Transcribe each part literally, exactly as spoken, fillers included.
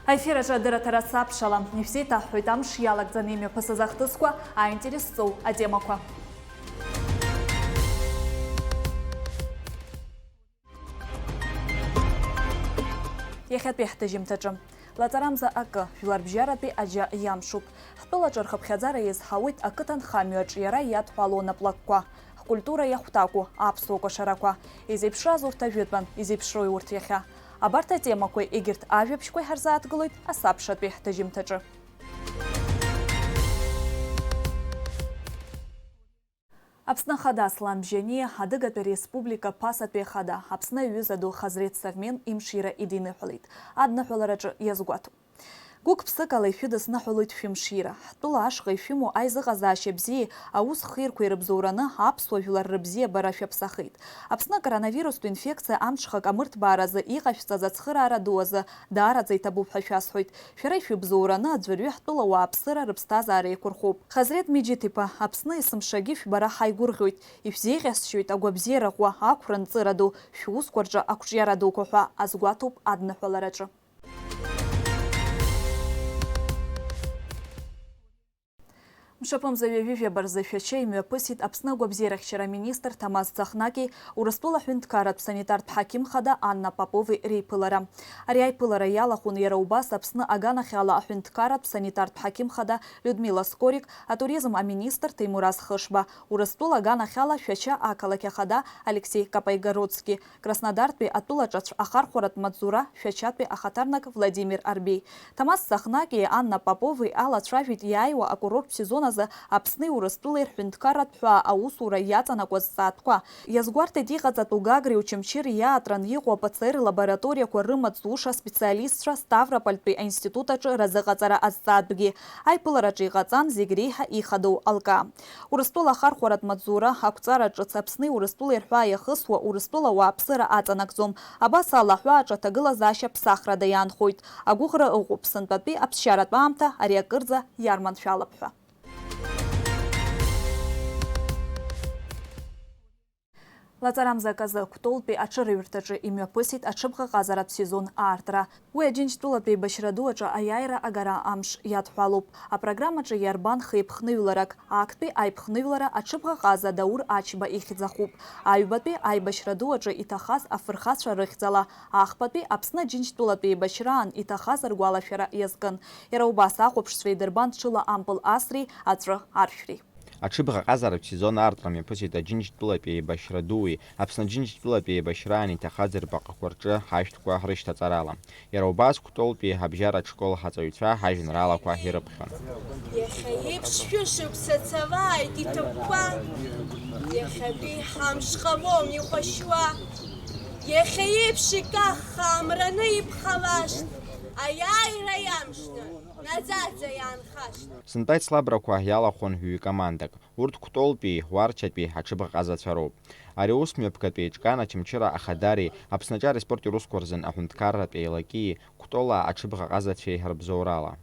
Аефир аҿы адырраҭара сабшалам. Ишәзеиҭаҳҳәоит амш иалагӡаны имҩаԥысыз ахҭысқәа, аинтерес зҵоу атемақәа. Иахьатәи ҳҭыжьымҭаҿы. Лаҵарамза акы, жәларбжьаратәи аџьа иамшуп. Ҳтәылаҿы рхыԥхьаӡара иазҳауеит ақыҭанхамҩаҿ иара иадҳәалоу анаплакқәа, ҳкультура иахәҭаку аԥсуа кәашарақәа. Изеиԥшраз урҭ ажәытәан, изеиԥшроуи урҭ иахьа? Абарҭ атемақәеи егьырҭ ажәабжьқәеи ҳарзааҭгылоит асабшатәи ҳҭыжьымҭаҿы. Аԥсны Ахада Аслан Бжьаниа Адыгатәи Республика Ԥасатәи Ахада, Аԥсны аҩыза ду Хазрет Сармен имшира идиныҳәалеит адныҳәалараҿы иазгәаҭоуп. Гәык-ԥсыкала ишәыдысныҳәалоит шәымшира. Ҳтәыла ашҟа ишәымоу аизыҟазаашьа бзиеи аус хирқәеи рыбзоураны аԥсуа жәлар рыбзиабара шәаԥсахеит. Аԥсны акоронавирустә инфекциа амҽхак амырҭбааразы иҟашәҵаз ацхыраара ду азы даараӡа иҭабуп ҳәа шәасҳәоит. Шәара ишәыбзоураны аӡәырҩы ҳтәыла ауааԥсыра рыԥсҭазаара еиқәырхоуп. Хазрет Меджиҭ-иԥа, Аԥсны есымшагьы шәбара ҳаигәырӷьоит. Ишәзеиӷьасшьоит агәабзиара ӷәӷәа, ақәра нҵыра ду, шәусқәа рҿы ақәҿиара дуқәа ҳәа азгәаҭоуп адныҳәалараҿы. Мшаԥымза ҩажәижәаба рзы Шәача имҩаԥысит Аԥсны агәабзиарахьчара аминистр Ҭамаз Цахнаки Урыстәыла аҳәынҭқарратә санитартә ҳақьым хада Анна Попови реиԥылара. Ари аиԥылара иалахәын иара убас Аԥсны аганахьала аҳәынҭқарратә санитартә ҳақьым хада Людмила Скорик, атуризм аминистр Ҭемураз Хышба, Урыстәыла аганахьала Шәача ақалақь ахада Алексеи Капаигородски, Краснодартәи атәылаҿацә ахархәаратә маҵзура Шәачатәи ахаҭарнак Владимир Арбеи. Ҭамаз Цахнаки Анна Попови алацәажәеит иааиуа акурорттә сезон азы Аԥсни Урыстәылеи рҳәынҭқарратә ҳәаа аусура иаҵанакуа зҵаатәқәа. Иазгәарҭеит иҟаҵатәу Гагреи Очамчыреи иаатран иҟоу АПЦР лабораториақәа рымаҵзуша специалистцәа Ставропольтәи аинститут аҿы разыҟаҵара азҵаатәгьы. Аиԥылараҿы иҟаҵан зегь реиҳа ихадоу алкаа. Урыстәыла ахархәаратә маҵзура ақәҵара ҿыц Аԥсни Урыстәылеи рҳәаа иахысуа Урыстәыла ауааԥсыра аҵанакӡом. Абас ала аҳәааҿы аҭагылазаашьа ԥсахрада иаанхоит. Агәыӷра ыҟоуп, сынтәатәи аԥсшьаратә аамҭа ари акырӡа иарманшәалап ҳәа. Лаҵарамза аказы Кәтолтәи аҽырҩрҭаҿы имҩаԥысит аҽыбӷаҟазаратә сезон аартра. Уи Аџьынџьтәылатә еибашьра ду аҿы аиааира агара амш иадҳәалоуп. Апрограммаҿы иарбан хеиԥхныҩларак? Актәи аиԥхныҩлара аҽыбӷаҟаза Даур Ачба ихьӡ ахуп. Аҩбатәи аибашьра ду аҿы иҭахаз афырхацәа рыхьӡала, ахԥатәи Аԥсны Аџьынџьтәылатә еибашьраан иҭахаз ргәалашәара иазкын. Иара убас ахәаԥшцәа идырбан ҽыла ампыл асреи аҵәы аршәреи. Аҽыбӷаҟазаратә сезон аартра мҩаԥысит Аџьынџьтәылатәи еибашьра дуи Аԥсны Аџьынџьтәылатәи еибашьраан иҭахаз рбаҟақәа рҿы ҳашәҭқәа рышьҭаҵарала. Иара убас Кәтолтәи абжьаратә школ ҳаҵаҩцәа ҳажәеинраалақәа ирыԥхьон. Иахьа еиԥш шәышықәса цалааит иҭыкәкәа, иахьатәи ҳамш ҟалом ихәашьуа, иахьа еиԥш икаххаа амраны иԥхалашт, аиааира иамшны, наӡаӡа иаанхашт. Сынтәа ицлабрақәа иалахәын ҩ-командак. Урҭ Кәтолтәи, Уарчатәи аҽыбӷаҟазацәа роуп. Ари аус мҩаԥгатәи еиҿкаан Очамчыра Ахадари Аԥсны аҿар аспорти русқәа рзын аҳәынҭқарратә еилаки Кәтола аҽыбӷаҟазацәеи рыбзоурала.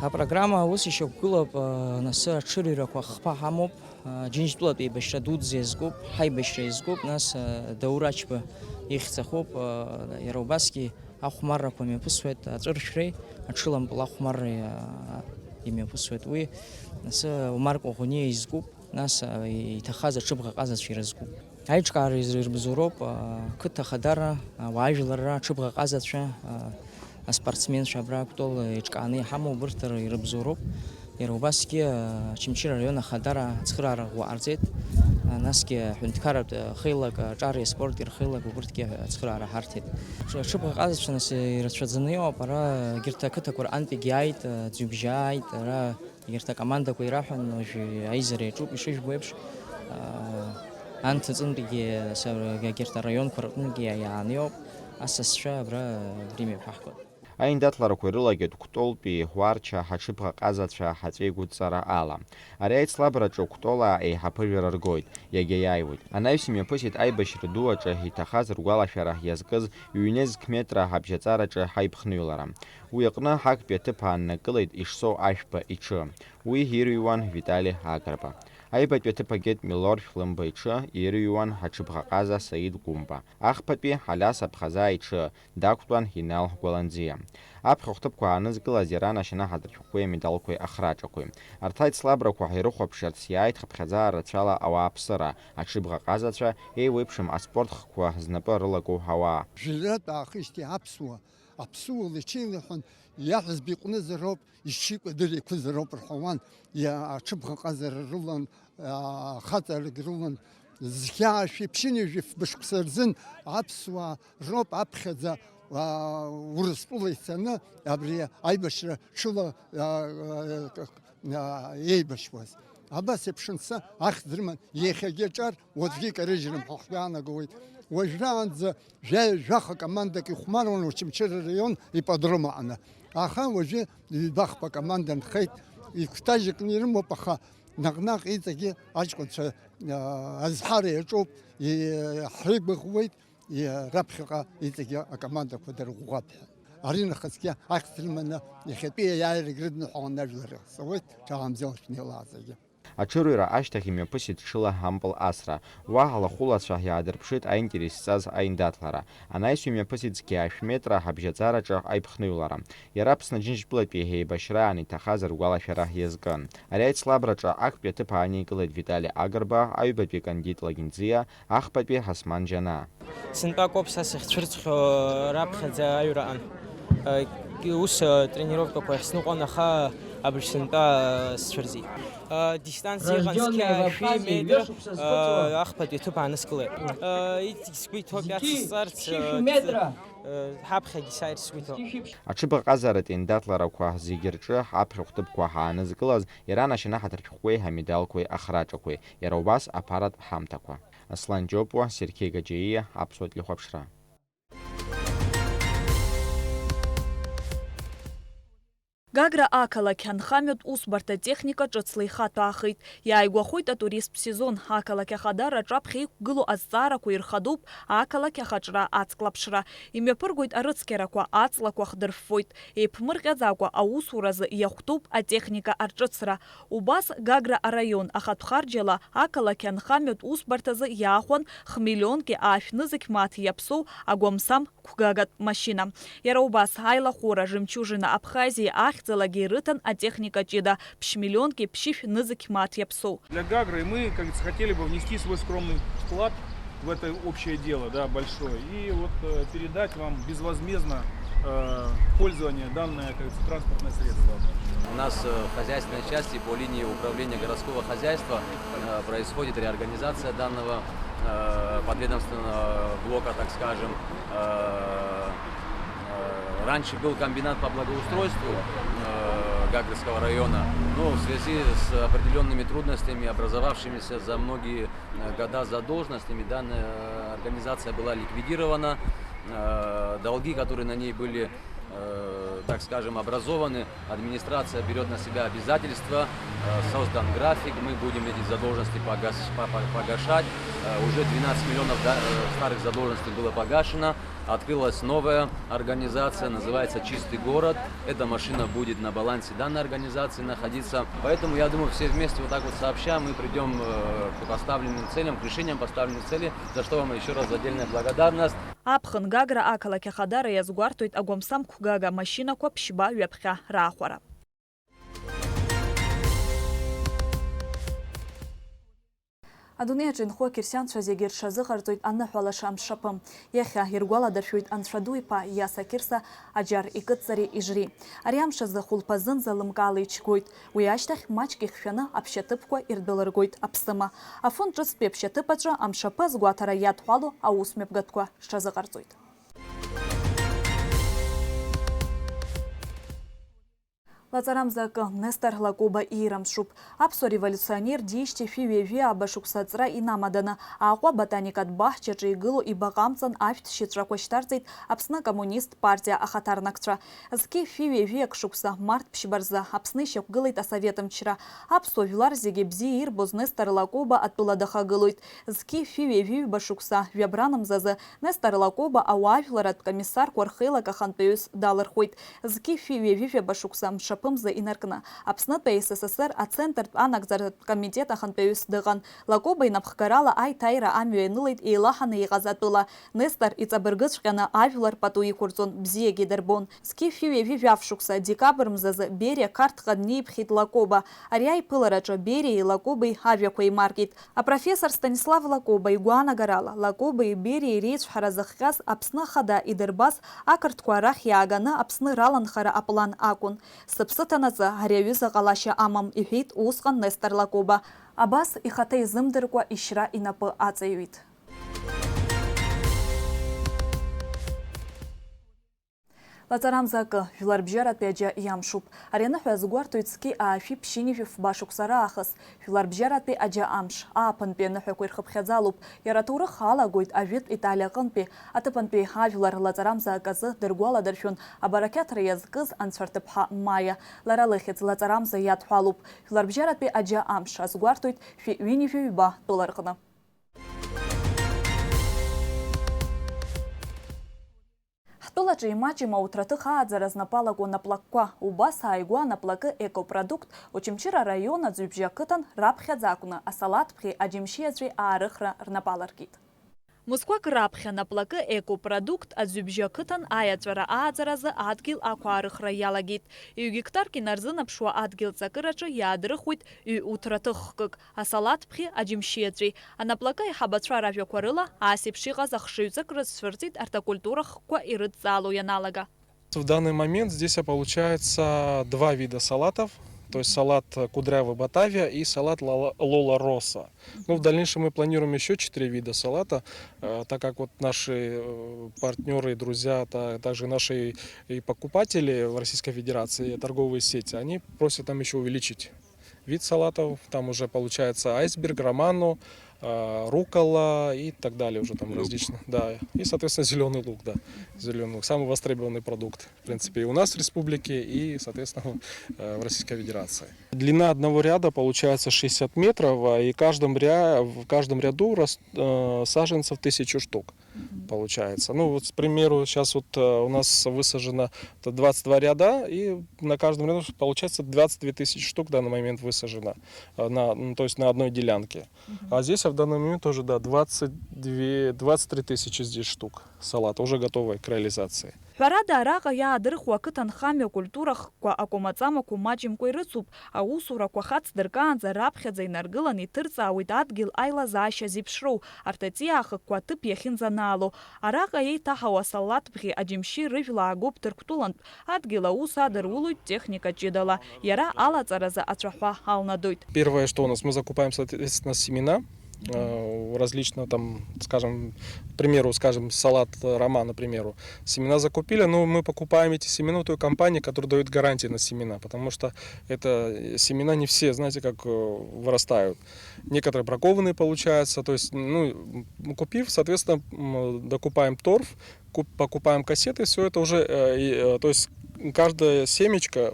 Апрограмма ус ишьақәгылоуп, а, нас аҽырҩрақәа хԥа ҳамоуп, а, Џьынџьтәылатә еибашьра дуӡӡа иазкуп, ҳаибашьра иазкуп, нас, а, Даур Ачба ихьӡ ахуп, а, иара убасгьы ахәмаррақәа мҩаԥысуеит, аҵәыршәреи аҽылампыл ахәмарреи, а, имҩаԥысуеит уи. Нас Омар Коӷониа изкуп, нас, а, иҭахаз аҽыбӷаҟазацәа ирызкуп. Аиҿкаара ирбзоуроуп, а, қыҭа ахадара, ауаажәларра, аҽыбӷаҟазацәа, а, аспортсменцәа абра Кәтол еиҿкааны иҳамоу убырҭ дара ирыбзоуроуп. Иара убасгьы, а, Очамчыра араион ахадара ацхыраара ӷәӷәа ҟарҵеит, а, насгьы аҳәынҭқарратә, а, хеилак, а, аҿари аспорти рхеилак убырҭгьы ацхыраара ҳарҭеит. Аҽ-, аҽыбӷаҟазацәа нас ирацәаӡаны иҟоуп, ара егьырҭ ақыҭақәа рҟынтәигьы ааит, а, Ӡҩыбжьаа ааит, ара егьырҭ акомандақәа ираҳәан, уажә аизара иаҿуп, ишыжәбо еиԥш, а, анҭыҵынтәигьы, са-, егьырҭ араионқәа рҟынгьы иааны иоуп, асасцәа абра, абри имҩаԥаҳгоит. Аиндаҭларақәа ирылагеит Кәтолтәи Уарча ҳаҽыбӷаҟазацәа ҳаҵеигәыдҵара ала. Ари аицлабраҿы Кәтола еиҳа ԥыжәара ргоит, иагьа иааиуеит. Анаҩс имҩаԥысит аибашьра ду аҿы иҭахаз ргәалашәара иазкыз ҩ-нызқь метра абжьаҵараҿы ҳаиԥхныҩлара. Уи аҟны ҳактәи аҭыԥ ааннакылеит Ишсоу Ашәба иҽы. Уи ирыҩуан Витали Агрба. Аҩбатәи аҭыԥ агеит Милор Шәлымба иҽы, ирыҩуан аҽыбӷаҟаза Саид Гәымба. Ахԥатәи Алиас Аԥхазаа иҽы дақәтәан Инал Гәаланӡиа. Аԥхьа хәҭыԥқәа аанызкылаз иара анашьанахатә ршәҟәқәеи амедалқәеи ахраҿақәеи. Арҭ аицлабрақәа ирыхәаԥшырц иааит хыԥхьаӡа рацәала ауааԥсыра, аҽыбӷаҟазацәа, еиуеиԥшым аспорт хкқәа знапы рылаку ауаа. Жәлартә аахижьҭеи аԥсуа, аԥсуала иҽеилаҳәан, иаҳәызба иҟәнызароуп, ишьыкәа дырқәызароуп рҳәауан, иа-, аҽыбӷаҟазара рылан, аа, хаҵарагь рылан. Зқьаашәи ԥшьынҩажәи фба шықәса рзын аԥсуаа роуп аԥхьаӡа, аа, Урыстәыла ицаны абри аибашьра ҽыла, аа, аа, еибашьуаз. Абас еиԥш анца ахьӡ рыман, иахьагьы аҿар уаҵәгьы икарыжьрым ҳәа ҳгәаанагауеит. Уажәраанӡа жәаҩа-жәаха командак ихәмаруан Очамчыра араион ипподром аҟны. Аха уажәы ҩба-хԥа команда нхеит. Икәтаӷь кны ирымоуп, аха наҟ-наҟ иҵегьы аҷкәынцәа, аа, азҳара иаҿуп, и-, ҳрыгәыӷуеит, и-, раԥхьаҟа иҵегьы акомандақәа дырӷәӷәап ҳәа. Ари нахысгьы ахьӡ рыманы иахьатәи аиааирагь рыдныҳәалан ажәлар иҟасҵауеит, ҽаамзел шәнеилааӡагьы. Аҽырҩра ашьҭахь имҩаԥысит ҽыла ампыл асра. Уаҳа лахәылацәа иаадырԥшит аинтерес зҵаз аиндаҭлара. Анаҩс имҩаԥысит зқьи ашә метра аҳабжьаҵараҿы аиԥхныҩлара. Иара Аԥсны Џьынџьтәылатәи еибашьраан иҭахаз ргәалашәара иазкын. Ари аицлабраҿы актәи аҭыԥ ааникылеит Витали Агрба, аҩбатәи Кандид Лагинӡиа, ахԥатәи Ҳасман Џьанаа. Сынтәа акоуп са сахьцәырҵхьоу раԥхьаӡа аҩраҟан. Ус, тренировкақәа ахьсныҟәон, аха абыржә сынтәа сцәырҵит. Дистанциа ыҟан зқьи ашәи метра, ахԥатәи аҭыԥ ааныскылеит. Иҵегь сгәы иҭоуп иацысҵарц, ҳаԥхьагьы сааир сгәы иҭоуп. Аҽыбӷаҟазаратә еиндаҭларақәа зегьы рҿы аԥхьа хәҭыԥқәа ҳаанызкылаз, иара анашьанахатә шәҟәқәеи амедалқәеи ахраҿақәеи, иара убас аԥаратә ҳамҭақәа. Аслан Џьопуа, Сергеи Гаџьаиа, Аԥсуа телехәаԥшра. Гагра ақалақь анхамҩатә усбарҭа техника ҿыцла ихаҭәаахеит. Иааигәахоит атуристтә сезон. Ақалақь ахадара аҿаԥхьа иқәгылоу азҵаарақәа ирхадоуп ақалақь ахаҿра ацклаԥшра. Имҩаԥыргоит арыцқьарақәа, аҵлақәа хдырффоит. Еиԥмырҟьаӡакәа аусуразы иахәҭоуп атехника арҿыцра. Убас Гагра араион ахатә харџьала ақалақь анхамҩатә усбарҭазы иаахәан хмиллионки аашә нызқь мааҭ иаԥсоу агәамсам қәгагатә машьына. Иара убас аилахәыра жемчужина Абхазии ахьӡалагьы ирыҭан атехника ҷыда ԥшь миллионки ԥшьышә нызқь мааҭ иаԥсоу. Для Гагры мы, как говорится, хотели бы внести свой скромный вклад в это общее дело, да, большое. И вот, э, передать вам безвозмездно, э, в пользование данное, как говорится, транспортное средство. У нас, э, в хозяйственной части по линии управления городского хозяйства, э, происходит реорганизация данного, э, подведомственного блока, так скажем. Э, э, раньше был комбинат по благоустройству, э, Гагрского района, но в связи с определёнными трудностями, образовавшимися за многие, э, года задолженностями, данная, э, организация была ликвидирована. Э, долги, которые на ней были, э, так скажем, образованы, администрация берёт на себя обязательства, э, создан график, мы будем эти задолженности погас-, по-, по-, погашать. Э, уже двенадцать миллионов, да, э, старых задолженностей было погашено. Открылась новая организация, называется «Чистый город». Эта машина будет на балансе данной организации находиться. Поэтому, я думаю, все вместе вот так вот сообща мы придём, э, к поставленным целям, к решениям поставленных целей, за что вам ещё раз отдельная благодарность. Аԥхын Гагра ақалақь ахадара иазгәарҭоит агәамсам қәгага машьынақәа ԥшьба ҩаԥхьа раахәара. Адунеи аҿы инхо ақьырсианцәа зегьы рҽазыҟарҵоит аныҳәалаша амшаԥы. Иахьа иргәаладыршәоит Анцәа ду иԥа Иаса Қьырса аџьар икыдҵареи ижреи. Ари амш азы хәылԥазынӡа лымкаала ичгоит. Уи ашьҭахь маҷк ихьшәаны аԥшьаҭыԥқәа ирдәылыргоит аԥсыма. Афон ҿыцтәи аԥшьаҭыԥ аҿы амшаԥы азгәаҭара иадҳәалоу аусмҩаԥгатәқәа рҽазыҟарҵоит. Лаҵарамза акы, Нестор Лакоба иира мшуп. Аԥсуа револиуционер диижьҭеи шәи ҩажәи ааба шықәса аҵра инамаданы, Аҟәа аботаникатә баҳчаҿы игылоу ибаҟа амҵан ашәҭ шьыҵәрақәа шьҭарҵеит Аԥсны акоммунист партиа ахаҭарнакцәа. Зқьи шәи ҩажәи акы шықәса, март ԥшьба рзы, Аԥсны ишьақәгылеит асовет мчра. Аԥсуа жәлар зегьы бзиа ирбоз Нестор Лакоба атәыла дахагылоит. Зқьи шәи ҩажәи ҩба шықәса, жәабранмзазы, Нестор Лакоба ауаажәларратә комиссарқәа рхеилак ахантәаҩыс далырхуеит. Зқьи шәи ҩажәи жәаба шықәса мшаԥ ԥымза инаркны. Аԥснытәи А С С С Р ацентртә анагӡаратә комитет ахантәаҩыс дыҟан. Лакоба инапхгарала аиҭаира амҩа ианылеит еилаҳаны иҟаз атәыла. Нестор иҵабыргыҵәҟьаны ажәлар пату иқәырҵон, бзиагьы дырбон. Зқьи шәи ҩажәи жәаф шықәса, декабр мзазы Бериа Қарҭҟа днеиԥхьеит Лакоба. Ари аиԥылараҿы Бериеи Лакобеи ажәақәа еимаркит. Апрофессор Станислав Лакоба игәаанагарала, Лакобеи Бериеи реицәҳара зыхҟьаз Аԥсны Ахада идырбаз ақырҭқәа арахь иааганы Аԥсны раланхара аплан акәын. Сыԥсы ҭанаҵы, ари аҩыза ҟалашьа амам, иҳәеит усҟан Нестор Лакоба. Абас ихаҭа изымдыркәа ишьра инапы аҵаҩит. Лаҵарамза акы, жәларбжьаратәи аџьа иамшуп. Ари аныҳәа азгәарҭоит зқьи аашәи ԥшьынҩажәи фба шықәса раахыс, жәларбжьаратәи аџьа амш, ааԥынтәи аныҳәақәа ирхыԥхьаӡалоуп. Иара аҭоурых алагоит ажәытә Италиа аҟынтәи. Аҭыԥантәи ажәлар лаҵарамза аказы дыргәаладыршәон абарақьаҭра иазкыз Анцәа рҭыԥҳа Маиа. Лара лыхьӡ лаҵарамза иадҳәалоуп. Жәларбжьаратәи аџьа амш азгәарҭоит шәи ҩынҩажәи ҩба тәыла рҟны. Ҳтәылаҿы имаҷым ауҭраҭых ааӡара знапы алаку анаплакқәа. Убас ааигәа анаплакы Экопродукт Очамчыра араион Аӡҩыбжьа ақыҭан раԥхьаӡа акәны асалаҭ бӷеи аџьымшьи аҵәи аарыхра рнапы аларкит. Мызқәак раԥхьа анаплакы Экопродукт Аӡҩыбжьа ақыҭан аиаҵәара ааӡаразы адгьыл ақәаарыхра иалагеит. Ҩ-гектарк инарзынаԥшуа адгьыл ҵакыраҿы иаадрыхуеит ҩ-уҭраҭых хкык. Асалаҭ бӷеи аџьымшьи аҵәи. Анаплакы аиҳабацәа ражәақәа рыла, ас еиԥш иҟаз ахшыҩҵак рызцәырҵит арҭ акультура хкқәа ирыдҵаало ианалага. В данный момент здесь, а, получается два вида салатов, то есть салат, э, Кудрявый Батавия и салат Лала-, Лола Росса. Ну, в дальнейшем мы планируем ещё четыре вида салата, э, так как вот наши, э, партнёры и друзья, та-, также наши и покупатели в Российской Федерации, торговые сети, они просят нам ещё увеличить вид салатов. Там уже получается айсберг, романо, а, руккола и так далее уже там различно. Да. И, соответственно, зеленый лук, да. Зеленый лук. Самый востребованный продукт, в принципе, и у нас в республике, и, соответственно, э, в Российской Федерации. Длина одного ряда получается шестьдесят метров, а, и каждом ря-, в каждом ряду рас-, э, саженцев тысячу штук получается. Ну, вот, к примеру, сейчас вот, э, у нас высажено т-, двадцать два ряда, и на каждом ряду получается двадцать две тысячи штук в данный момент высажено, э, на, ну, то есть на одной делянке. А здесь, а в данный момент тоже, да, двадцать две, двадцать три тысячи здесь штук салата, уже готовая к реализации. Ҳәарада, араҟа иаадырхуа ақыҭанхамҩа акультура хкқәа, акәамаҵамақәа маҷымкәа ирыцуп. Аусурақәа хацдыркаанӡа раԥхьаӡа инаргыланы иҭырҵаауеит адгьыл аилазаашьа зеиԥшроу, арҭ аҵиаа хкқәа аҭыԥ иахьынӡанаало. Араҟа еиҭаҳау асалаҭ бӷеи аџьымшьи рыжәла аагоуп Ҭырқәтәылантә. Адгьыл аус адырулоит техника ҷыдала, иара алаҵаразы ацәаҳәа алнадоит. Первое, что у нас, мы закупаем, соответственно, семена, э, различного там, скажем, к примеру, скажем, салат, э, роман, к примеру. Семена закупили, но мы покупаем эти семена у той компании, которая даёт гарантии на семена, потому что это, э, семена не все, знаете, как, э, вырастают. Некоторые бракованные получаются, то есть, ну, м, купив, соответственно, м, докупаем торф, куп-, покупаем кассеты, всё это уже, э, и, э, то есть каждое семечко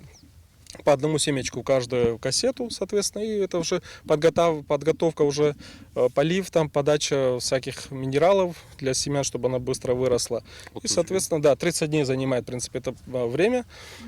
по одному семечку каждую кассету, соответственно, и это уже подготов-, подготовка уже, э, полив, там, подача всяких минералов для семян, чтобы она быстро выросла. И, соответственно, да, тридцать дней занимает, в принципе, это, э, время.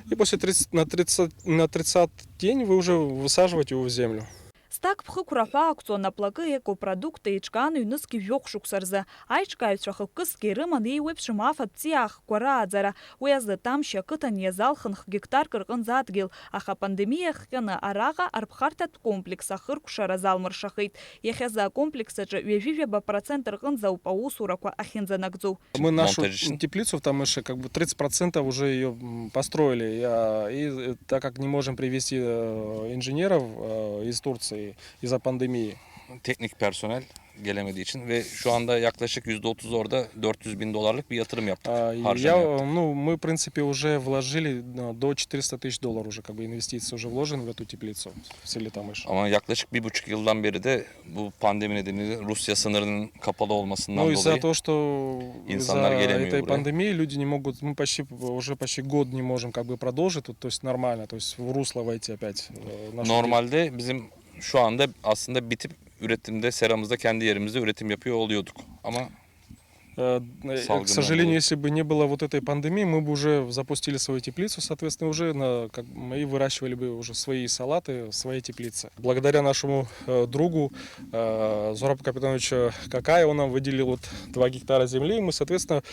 И после тридцать, на тридцать, на тридцатый день вы уже высаживаете его в землю. Зҭак ԥхықәра ҳәа ақәҵоу анаплакы Экопродукт еиҿкаан ҩнызқь жәохә шықәса рзы. Аиҿкааҩцәа хықәкысгьы ирыман еиуеиԥшым афатә ҵиаахкқәа рааӡара. Уи азы Тамшь ақыҭан иазалхын х-гектарк рҟынӡа адгьыл, аха апандемиа иахҟьаны араҟа арԥхарҭатә комплекс ахыркәшара залмыршахеит. Иахьазы акомплекс аҿы ҩажәи жәаба процент рҟынӡа ауп аусурақәа ахьынӡанагӡоу. Мы нашу теплицу в Тамыше, как бы тридцать процентов уже её, м, построили. Я, и, э, так как не можем привезти, э, инженеров, э, из Турции из-за пандемии. Teknik personel gelemediği için ve şu anda yaklaşık yüzde otuz orada dört yüz bin dolarlık bir yatırım yaptık. А, я, Harcama yaptık. Ну, мы, в принципе, уже вложили, э, до четыреста тысяч долларов уже, как бы, инвестиций уже вложено в эту теплицу в селе Тамыш. Ama yaklaşık bir buçuk yıldan beri de bu pandemi nedeniyle Rusya sınırının kapalı olmasından Ну, из-за dolayı того, что из-за insanlar gelemiyor этой buraya. Пандемии люди не могут, мы почти, уже почти год не можем, как бы, продолжить, то, то есть нормально, то есть в русло войти опять, э, наших Normalde bizim şu anda aslında bitip üretimde, seramızda kendi yerimizde üretim yapıyor oluyorduk. Ama Э, э, к сожалению, если бы не было вот этой пандемии, мы бы уже запустили свою теплицу, соответственно, уже на, как, мы и выращивали бы уже свои салаты в своей теплице. Благодаря нашему, э, другу, э, Зураб Капитоновичу Какаеву, он нам выделил вот два гектара земли, и мы, соответственно,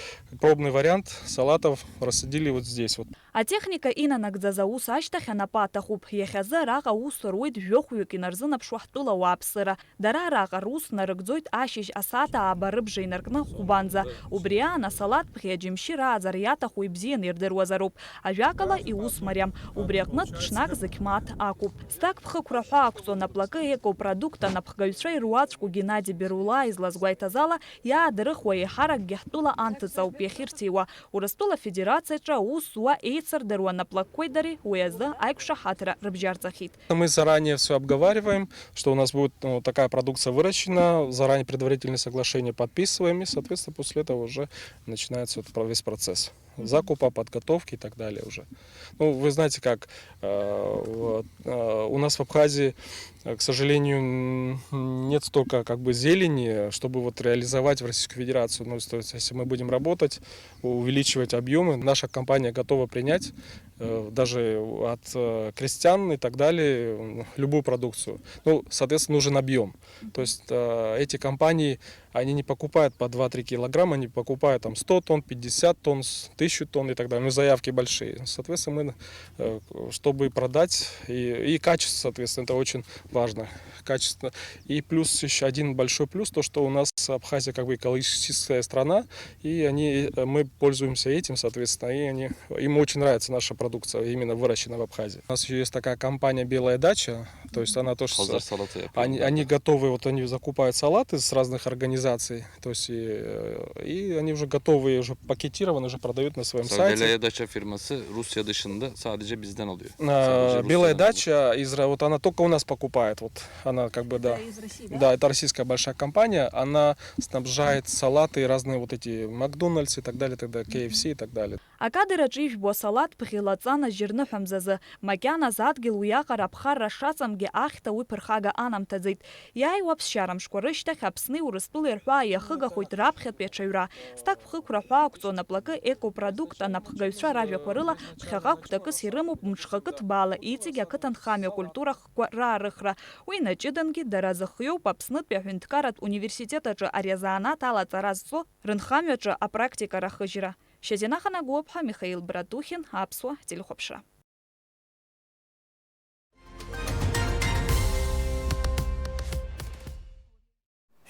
пробный вариант салатов рассадили вот здесь вот. Атехника инанагӡаз аус ашьҭахь анапы аҭахуп. Иахьазы араҟа аус руеит жәохәҩык инарзынаԥшуа ҳтәыла ауааԥсыра. Дара араҟа рус нарыгӡоит ашьыжь асааҭ ааба рыбжа инаркны хәбанӡа. Убри аан асалаҭ бӷьы аџьымшьы рааӡара иаҭаху ибзианы ирдыруазароуп. Ажәакала, иус мариам. Убри аҟнытә ҽнак зықь мааҭ ақәуп. Зҭак ԥхықәра ҳәа ақәҵоу наплакы екопродукт анапхгаҩцәа ируаӡәку Геннади Берулаа излазгәеиҭаз ала, иаадырхуа еиҳаракгьы ҳтәыла анҭыҵ ауп иахьырҭиуа. Урыстәыла Афедерациаҿы аус зуа еицырдыруа наплакқәеи дареи уи азы аиқәшаҳаҭра рыбжьарҵахьеит. Мы заранее всё обговариваем, что у нас будет, ну, такая продукция выращена, заранее предварительные соглашения подписываем, и, соответственно, после этого уже начинается вот про-, весь процесс закупа, подготовки и так далее уже. Ну, вы знаете, как, э, вот, э, у нас в Абхазии, э, к сожалению, м, нет столько, как бы, зелени, чтобы вот реализовать в Российскую Федерацию. Ну, то есть, если мы будем работать, увеличивать объёмы, наша компания готова принять, э, даже от, э, крестьян и так далее, м, любую продукцию. Ну, соответственно, нужен объём. То есть, э, эти компании, они не покупают по два-три килограмма, они покупают там сто тонн, пятьдесят тонн, с-, тысячу тонн и так далее. Ну, заявки большие. Соответственно, мы, э, чтобы продать, и, и качество, соответственно, это очень важно. Качество. И плюс ещё один большой плюс, то, что у нас Абхазия как бы экологическая страна, и они, э, мы пользуемся этим, соответственно, и они, им очень нравится наша продукция, именно выращенная в Абхазии. У нас ещё есть такая компания «Белая дача», то есть она тоже с-, Хозар салаты, я они, понял, они да. Готовы, вот они закупают салаты с разных организаций, то есть и, э, и они уже готовые, уже пакетированы, уже продают на своём Mesela сайте. Белая дача фирмасы Русия дышында sadece bizden alıyor. А, Sadece Белая Rusya'dan alıyor. Дача из Ра-, вот она только у нас покупает, вот она как бы, да. Это из России, да? Да, это российская большая компания, она снабжает салаты и разные вот эти Макдональдс и так далее, так далее, К Ф С и так далее. Акадр аҿы ижәбо асалаҭ бӷьы лаҵан ажьы рныҳәамзазы, макьаназ адгьыл уиаҟара аԥхарра шаҵамгьы ахьҭа уи ԥырхага анамҭаӡеит. Иааиуа аԥсшьара мшқәа рышьҭахь Аԥсни Урыстәылеи рҳәаа иахыгахоит раԥхьатәи аҽаҩра. Зҭак ԥхықәра ҳәа ақәҵоу анаплакы «Экопродукт» анапхгаҩцәа ражәақәа рыла ԥхьаҟа гәҭакыс ирымоуп мҽхакы ҭбаала иҵегь ақыҭанхамҩа акультура хкқәа раарыхра. Уи наҷыдангьы дара зыхиоуп Аԥснытәи аҳәынҭқарратә университет аҿы ари азанааҭ алаҵара зҵо рынхамҩаҿы апрактика рахыжьра. Шьазина Ханагәыаԥҳа, Михаил Братухин, Аԥсуа телехәаԥшра.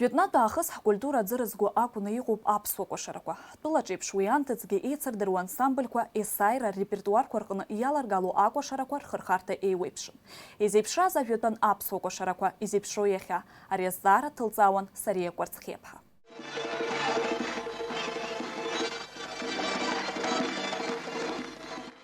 Жәытәнатә аахыс ҳкультура аӡы рызго акәны иҟоуп аԥсуа кәашарақәа. Ҳтәылаҿ еиԥш уи анҭыҵгьы еицырдыруа ансамбльқәа есааира ррепертуарқәа рҟны иаларгало акәашарақәа рхырхарҭа еиуеиԥшым. Изеиԥшраз ажәытәан аԥсуа кәашарақәа изеиԥшроу иахьа, ари азҵаара дҭылҵаауан Сариа Кәарцхиаԥҳа.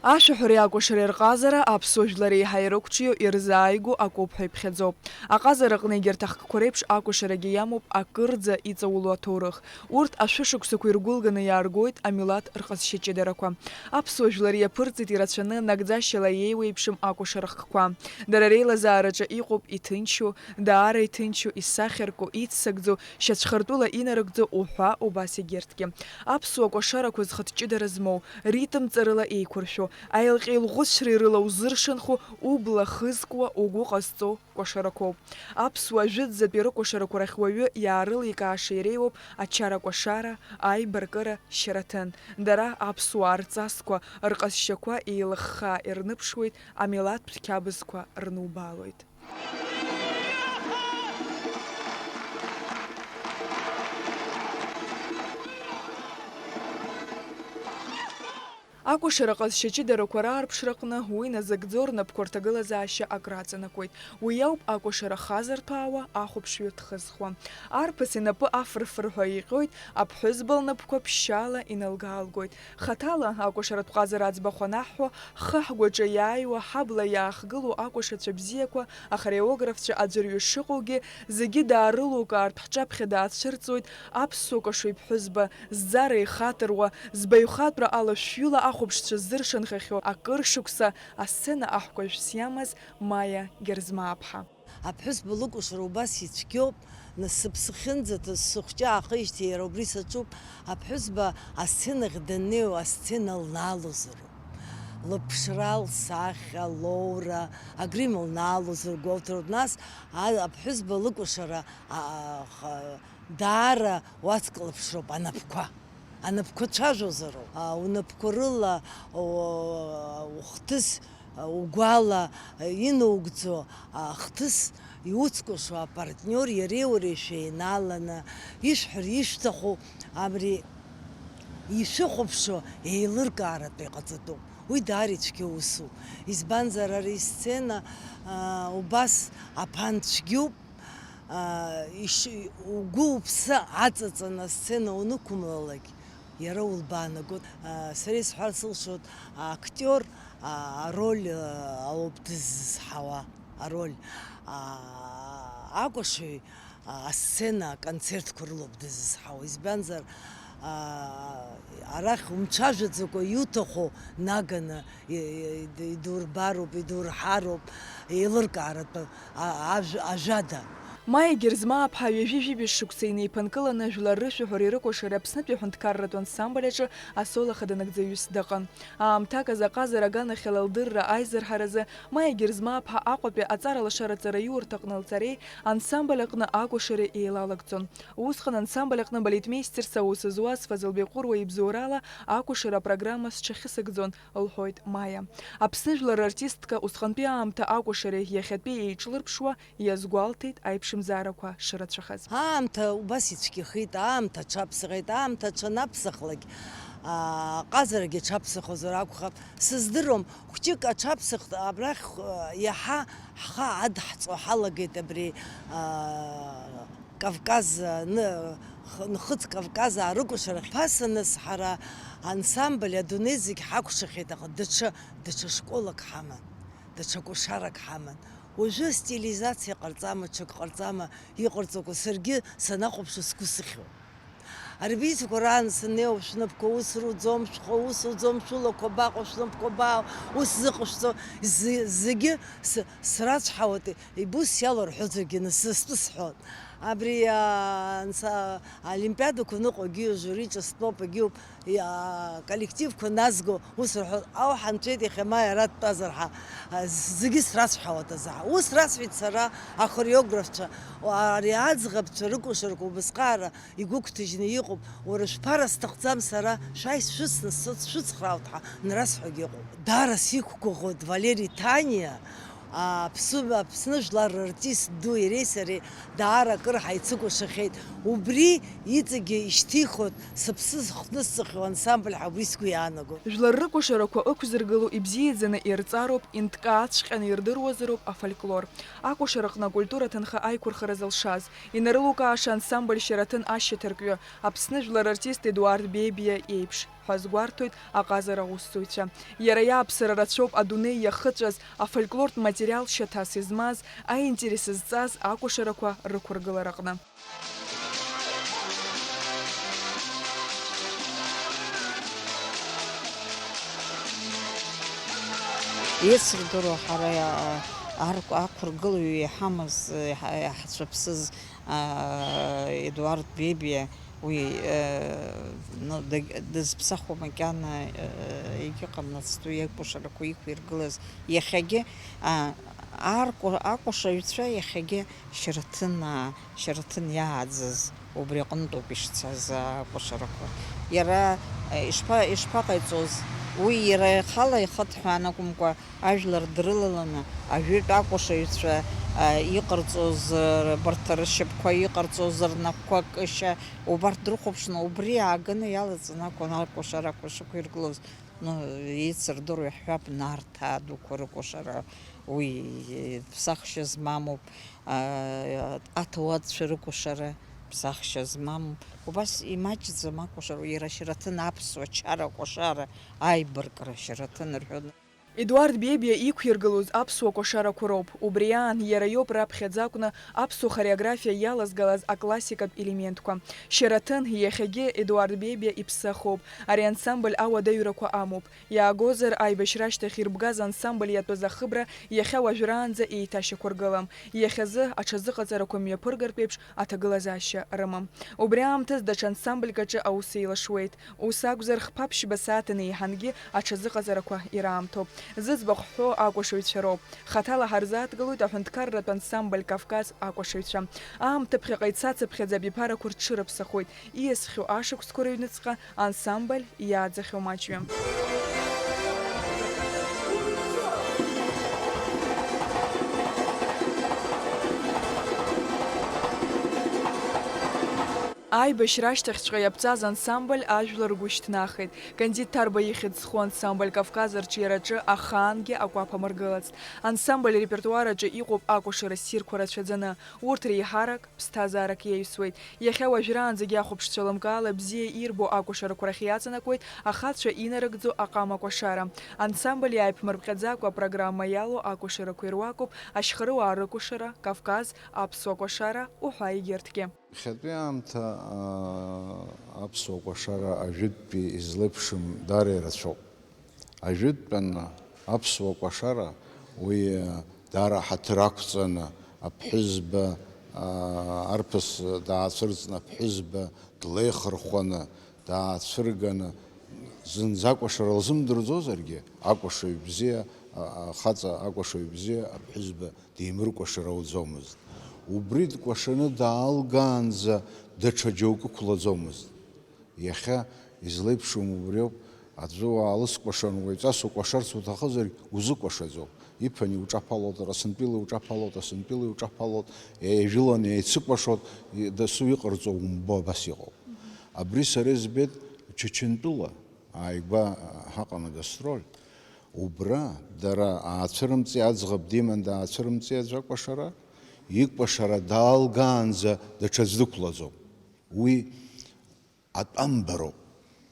Ашәаҳәареи акәашареи рҟазара аԥсуа жәлар еиҳа ирықәҿио, ирзааигәоу акоуп ҳәа иԥхьаӡоуп. Аҟазара аҟны егьырҭ ахкқәа реиԥш акәашарагьы иамоуп акырӡа иҵаулоу аҭоурых. Урҭ ашәышықәсақәа иргәылганы иааргоит амилаҭ рҟазшьа ҷыдарақәа. Аԥсуа жәлар иаԥырҵит ирацәаны, нагӡашьала иеиуеиԥшым акәашара хкқәа. Дара реилазаараҿы иҟоуп иҭынчу, даара иҭынчу, исахьарку, иццакӡоу, шьацәхартәыла инарыгӡо уҳәа убас егьырҭгьы. Аԥсуа кәашарақәа зхатә ҷыдара змоу, ритм ҵарыла еиқәыршәо, аилҟьа-еилӷәыцәра ирыла узыршанхо, убла хызкуа, угәы ҟазҵо кәашарақәоуп. Аԥсуа жәытәӡатәи рыкәашарақәа рахь уаҩы иаарыликааша иреиуоуп ачара-кәашара, аибаркыра, шьараҭын. Дара аԥсуаа рҵасқәа, рҟазшьақәа еилыххаа ирныԥшуеит, амилаҭтә қьабзқәа рнубаалоит. Акәашара ҟазшьа ҷыдарақәа раарԥшраҟны уи назыгӡо рнапқәа рҭагылазаашьа акраҵанакуеит. Уи ауп акәашара хазарҭәаауа ахәаԥшҩы дхызхуа. Арԥыс инапы афыр-фырҳәа иҟьоит, аԥҳәызба лнапқәа ԥшьшьала иналга-аалгоит. Хаҭала акәашаратә ҟазара аӡбахә анаҳҳәо, ҳхы ҳгәаҿы иааиуа, ҳабла иаахгылоу акәашацәа бзиақәа, ахореографцәа аӡәырҩы шыҟоугьы, зегьы даарылукаартә ҳҿаԥхьа даацәырҵуеит аԥсуа кәашаҩ ԥҳәызба, зӡара ихатыруа, збаҩхатәра алашәҩыла ахәаԥшцәа ззыршанхахьоу акыр шықәса асцена аҳкәажә сиамаз Маиа Герзмааԥҳа. Аԥҳәызба лыкәашара убас ицәгьоуп, Нас сыԥсы ахьынӡаҭаз, сыхәҷы аахижьҭеи иара убри саҿуп, аԥҳәызба асценахь даннеиуа асцена лнаалозароуп. Лыԥшра, лсахьа, лоура, агрим лнаалозар гәоуҭароуп. Нас а-, аԥҳәызба лыкәашара, а, ха-, даара уацклаԥшроуп анапқәа. Анапқәа цәажәозароуп. А, унапқәа рыла, о, ухҭыс, а, угәала, а, инаугӡо, а, ахҭыс иуцкәашо апартниор иареи уареи шәеинааланы, ишәҳәар ишәҭаху абри ишәыхәаԥшуа еилыркааратәы иҟаҵатәуп. Уи даара ицәгьа усуп. Избанзар, ари исцена, а, убас аԥан цәгьоуп. Аа, иш-, угәы уԥсы аҵаҵаны асцена унықәымлалак, иара улбаанагоит. Аа, сара исҳәар сылшоит, актиор, аа, ароль, аа, ауп дыззызҳауа, ароль. Аа, акәашаҩ, аа, асцена, аконцертқәа рылоуп дыззызҳауа. Избанзар, аа, арахь умцәажәаӡакәа иуҭаху наганы и-, и-, идурбароуп, идурҳароуп, еилыркааратәы а-, ажә-, ажәада. Маиа Герзмааԥҳа ҩажәи жәибжь шықәса инеиԥынкыланы жәлар рышәаҳәареи рыкәашареи Аԥснытәи аҳәынҭқарратә ансамбль аҿы асоло ахаданагӡаҩыс даҟын. Аамҭак азы аҟазара аганахьала лдырра аизырҳаразы Маиа Герзмааԥҳа Аҟәатәи аҵара лашараҵараиурҭаҟны лцареи ансамбль аҟны акәашареи еилалагӡон. Усҟан ансамбль аҟны балетмеистерс аус зуаз Фазылбеи Ҟәыруа ибзоурала акәашара апрограмма сҽахьысыгӡон, лҳәоит Маиа. Аԥсны жәлар рартистка усҟантәи аамҭа акәашареи иахьатәи еиҿлырԥшуа иазгәалҭеит аиԥшымзаарақәа шрацәахаз. Аамҭа убас ицәгьахеит, аамҭа аҽаԥсахеит, аамҭа аҽанаԥсахлак, аа, аҟазарагьы аҽаԥсахозар акәхап, сыздыруам, хәҷык аҽаԥсахт, абрахь, э, иаҳа ҳхы адҳҵо ҳалагеит абри, аа, Кавказ, ны-, х-, Нхыҵ Кавказ аарыкәашарахь ԥасаныс ҳара ансамбль адунеи зегь ҳакәшахьеит, аха даҽа, даҽа школак ҳаман, даҽа кәашарак ҳаман. Уажәы астилизациа ҟарҵама, ҽак ҟарҵама, иҟарҵақәо саргьы санахәаԥшуа сгәы сыхьуеит. Арепетициақәа раан саннеиуа, шәнапқәа ус руӡом, шәхы ус уӡом, шәылақәа баҟоу, шәнапқәа баау, ус зыҟашәҵо, зы-, зегьы сы-, срацәҳауеит, ибус иаларҳәозаргьы, нас, стәы сҳәон. Абри, а, анца-, олимпиадақәа ныҟәо, егьи ажури ҿа стәоуп, егьиуп, и, а, коллективқәа назго, ус рҳәон, ау ҳанцәеит иахьа ма иара дтәазар ҳа, а, зегьы срацәҳауеит азы ҳа. Ус расҳәеит сара ахореографцәа, ари аӡӷабцәа рыкәашарақәа убасҟаара игәыгәҭажьны иҟоуп, уара шәԥара сҭахӡам сара, шәааи сшәыцны сцоит, сшәыцхраауеит ҳа, нрасҳәогьы ыҟоуп. Даара сиқәгәыӷуеит Валери Ҭаниа, Аԥсны, Аԥсны жәлар рартист ду иареи сареи даара акыр ҳаицыкәашахьеит. Убри иҵегьы ишьҭихуеит сыԥсы зхҭысҵахьоу ансамбль ҳәа убри сгәы иаанагоит. Жәлар рыкәашарақәа ықәзыргыло ибзиаӡаны ирҵароуп, инҭкаацәҟьаны ирдыруазароуп афольклор. Акәашараҟны акультура ҭынха аиқәырхара зылшаз, инарылукааша ансамбль Шьараҭын ашьаҭаркҩы, Аԥсны жәлар артист Едуард Бебиа иеиԥш, ҳәа азгәарҭоит аҟазара аусзуҩцәа. Иара иааԥсара рацәоуп адунеи иахыҵәаз, афольклортә материал шьаҭас измаз, аинтерес зҵаз акәашарақәа рықәыргылараҟны. Исырдыруа ҳара, а, арк-, ақәыргылаҩы иҳамаз, иҳа-, иҳацәыԥсыз, а, Едуард Бебиа, уи, э, ну, даг-, дызԥсахуа макьана, э, егьыҟамлацт уи акәашарақәа иқәиргылаз. Иахьагьы, а, аркәа-, акәашаҩцәа иахьагьы Шьараҭынаа, Шьараҭын иааӡаз убри аҟынтәоуп ишцаз акәашарақәа. Иара, э, ишԥа-, ишԥаҟаиҵоз? Уи иара ихала ихыҭҳәаан акәымкәа, ажәлар дрылаланы, ажәытә акәашаҩцәа, а, иҟарҵоз, р-, рбарҭ рышьапқәа иҟарҵоз, рнапқәа кышьа, убарҭ дрыхәаԥшны, убри ааганы иалаҵаны акәын акәашарақәа шықәиргылоз. Ну, еицырдыруа иаҳҳәап, Нарҭаа дуқәа рыкәашара, уи ԥсахшьа змамоуп, а, аҭауадцәа рыкәашара ԥсахшьа змамоуп. Убас имаҷӡам акәашара, иара Шьараҭын аԥсуа чара кәашара, аибаркра Шьараҭын рҳәон. Едуард Бебиа иқәиргылоз аԥсуа кәашарақәа роуп. Убри аан иара иоуп раԥхьаӡа акәны аԥсуа хореографиа иалазгалаз аклассикатә елементқәа. Шьараҭын, иахьагьы Едуард Бебиа иԥсы ахоуп. Ари ансамбль ауадаҩрақәа амоуп. Иаагозар, аибашьра ашьҭахь ирбгаз ансамбль иатәыз ахыбра иахьа уажәраанӡа еиҭашьақәыргылам. Иахьазы аҽазыҟаҵарақәа мҩаԥыргартә еиԥш аҭагылазаашьа рымам. Убри аамҭаз даҽа ансамбльк аҿы аус еилашуеит. Ус акәзар, хԥа-ԥшьба сааҭ анеиҳангьы аҽазыҟаҵарақәа ираамҭоуп. Зыӡбахә ҳҳәо акәашаҩцәа роуп. Хаҭала ҳарзааҭгылоит аҳәынҭқарратә ансамбль Кавказ акәашаҩцәа. Аамҭа ԥхьаҟа ицацыԥхьаӡа абиԥарақәа рҽырыԥсахуеит. Ииасхьоу ашықәсқәа рыҩныҵҟа ансамбль иааӡахьоу маҷҩым. Аибашьра ашьҭахьҵәҟьа иаԥҵаз ансамбль ажәлар ргәы шьҭнахит. Кандид Ҭарба ихьӡ зху ансамбль Кавказ арҿиараҿы ахаангьы акәаԥ амыргылацт. Ансамбль арепертуар аҿы иҟоуп акәашара ссирқәа рацәаӡаны. Урҭ реиҳарак ԥсҭазаарак иаҩсуеит. Иахьа уажәраанӡагьы ахәаԥшцәа лымкаала бзиа ирбо акәашарақәа рахь иаҵанакуеит ахацәа инарыгӡо аҟама кәашара. Ансамбль иааиԥмырҟьаӡакәа апрограмма иалоу акәашарақәа ируакуп Ашьхаруаа рыкәашара, Кавказ, аԥсуа кәашара уҳәа егьырҭгьы. Иахьатәи аамҭа, аа, аԥсуа кәашара ажәытәтәи излеиԥшым даара ирацәоуп. Ажәытәтәан аԥсуа кәашара уи даара ҳаҭыр ақәҵаны, аԥҳәызба, аа, арԥыс даацәырҵны, аԥҳәызба длеихырхәаны, даацәырганы, зынӡа акәашара лзымдырӡозаргьы, акәашаҩ бзиа, а-, ахаҵа акәашаҩ бзиа аԥҳәызба димыркәашар ауӡомызт. Убри дкәашаны даалгаанӡа даҽа џьоукы ықәлаӡомызт. Иахьа излеиԥшым убриоуп, аӡәы уаалыскәашан, уаҩҵас укәашарц уҭахызаргь, узыкәашаӡом. Иԥан иуҿаԥалоит, Расынтәыла иуҿаԥалоит, Асынтәыла иуҿаԥалоит, еижәыланы еицыкәашоит, и-, дасу иҟарҵо умбо, абас иҟоуп. Абри сара избеит Чачынтәыла, ааигәа ҳаҟан агастроль. Убра дара аацәырымҵи, аӡӷаб диман даацәырымҵи аӡә акәашара, икәашара даалгаанӡа даҽаӡә дықәлаӡом. Уи атәамбароуп.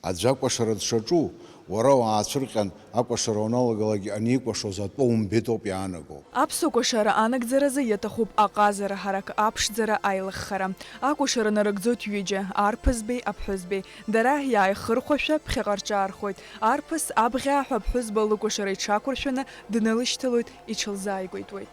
Аӡә акәашара дшаҿу, уара уаацәырҟьан акәашара уаналагалак, аникәашоз атәы умбеит ауп иаанаго. Аԥсуа кәашара анагӡаразы иаҭахуп аҟазара ҳарак, аԥшӡара аилыххара. Акәашара нарыгӡоит ҩыџьа, арԥызбеи аԥҳәызбеи. Дара иааихырхәашәа ԥхьаҟа рҿаархоит. Арԥыс абӷьааҳәа аԥҳәызба лыкәашара иҽақәыршәаны днылышьҭалоит, иҽылзааигәатәуеит.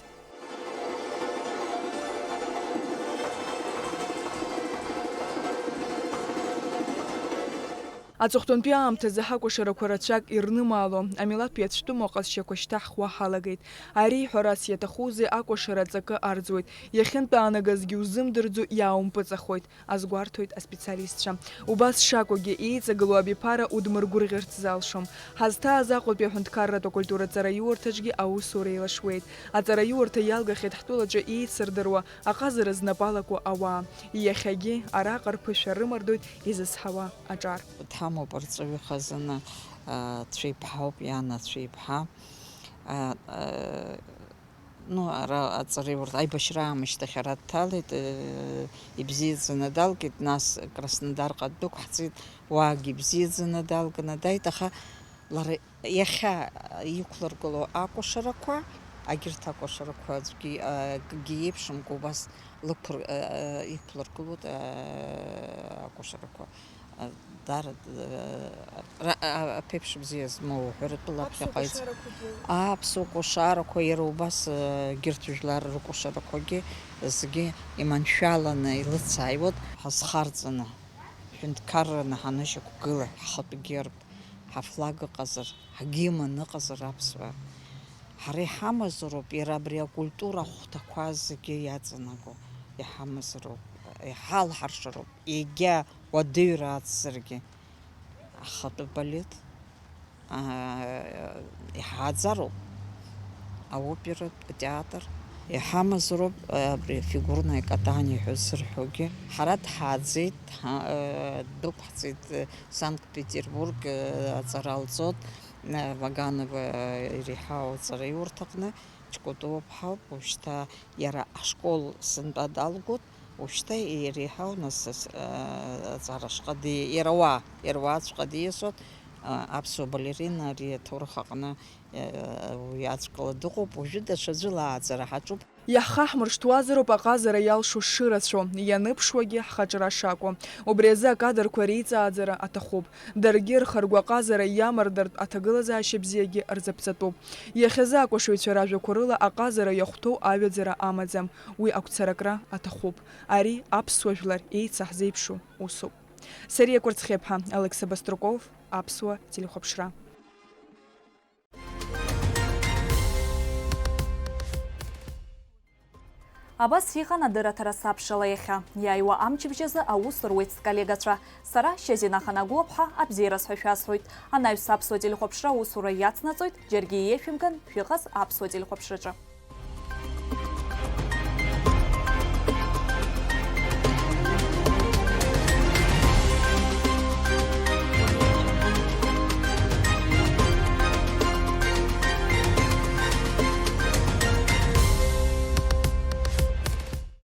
Аҵыхәтәантәи аамҭазы ҳакәашарақәа рацәак ирнымаало, амилаҭтәи ацәтәымуа ҟазшьақәа шьҭаҳхуа ҳалагеит. Ари, ҳәарас иаҭахузеи, акәашара аҵакы арӡуеит, иахьынтәаанагазгьы узымдырӡо иааумпыҵахоит, азгәарҭоит аспециалистцәа. Убас шакәугьы, еиҵагылоу абиԥара удмыргәырӷьарц залшом. Ҳазҭааз Аҟәатәи аҳәынҭқарратә акультура ҵараиурҭаҿгьы аусура еилашуеит. Аҵараиурҭа иалгахьеит ҳтәылаҿы еицырдыруа, аҟазара знапы алаку ауаа. Иахьагьы араҟа рԥышәа рымардоит изызҳауа аҿар. Дҳамоуп арҵаҩы хазына, а, Цәеиԥҳауп, Иана Цәеиԥҳа. А, а, ну, ара аҵараиурҭа аибашьра аамышьҭахь ара дҭалеит, э, ибзиаӡаны далгеит, нас Краснодарҟа ддәықәҳҵеит, уаагьы ибзиаӡаны далганы дааит, аха лара иахьа иқәлыргыло акәашарақәа, агьырҭ акәашарақәа аӡәгьы, акгьы иеиԥшымкәа убас лықәыр-, а, а, иқәлыргылоит, а, акәашарақәа. А, дара, а, ра-, а, аԥеиԥш бзиа змоу уҳәаратәы лаԥхьаҟа иҵ-, аԥсуа кәашарақәа иара убас, а, егьырҭ жәлар рыкәашарақәагьы зегьы иманшәаланы илыцааиуеит. Ҳазхарҵаны, ҳҳәынҭқарраны ҳанышьақәгыла, ҳхатәы герб, ҳафлаг ыҟазар, ҳгимн ыҟазар аԥсуаа. Ҳара иҳамазароуп иара абри акультура ахәҭақәа зегьы иаҵанаго, иҳамазароуп, иҳалҳаршароуп, егьа уадаҩра ацзаргьы. Ахатәы балет, аа, иҳааӡароуп, аоператә театр, иҳамазароуп, абри фигурное катание ҳәа ззырҳәогьы. Ҳара дҳааӡеит, дҳа-, дықәҳҵеит, Санкт-Петербург, э, аҵара алҵоит, э, Ваганова иреиҳау аҵараиурҭаҟны, Ҷкәытәоуп ҳауп, уажәшьҭа иара ашкол сынтәа далгоит, уажәшьҭа иреиҳау нас, э, аҵара шҟа ди-, иара уа, иара уаҵәҟьа диасуеит, А, аԥсуа балерина ари аҭоурых аҟны, э, уи аӡәкала дыҟоуп, уажәы даҽаӡәыла ааӡара ҳаҿуп. Иаҳхаҳмыршҭуазароуп аҟазара иалшо шырацәоу, ианыԥшуагьы ҳхаҿра шакәу. Убри азы акадрқәа реиҵааӡара аҭахуп. Даргьы рхы-ргәы аҟазара иамардартә аҭагылазаашьа бзиагьы рзаԥҵатәуп. Иахьазы акәашаҩцәа ражәақәа рыла аҟазара иахәҭоу аҩаӡара амаӡам, уи агәцаракра аҭахуп. Ари аԥсуа жәлар еицаҳзеиԥшу усуп. Сариа Кәарцхьыԥҳа, Алықьса Баструков, Аԥсуа телехәаԥшра. Абас иҟан адырраҭара сабшала иахьа. Иааиуа амчыбжь азы аус руеит сколлегацәа. Сара, Шьазина Ханагәлаԥҳа, абзиараз ҳәа шәасҳәоит. Анаҩс аԥсуа телехәаԥшра аусура иацнаҵоит, џьаргьы иеишәымган, шәыҟаз аԥсуа телехәаԥшраҿы.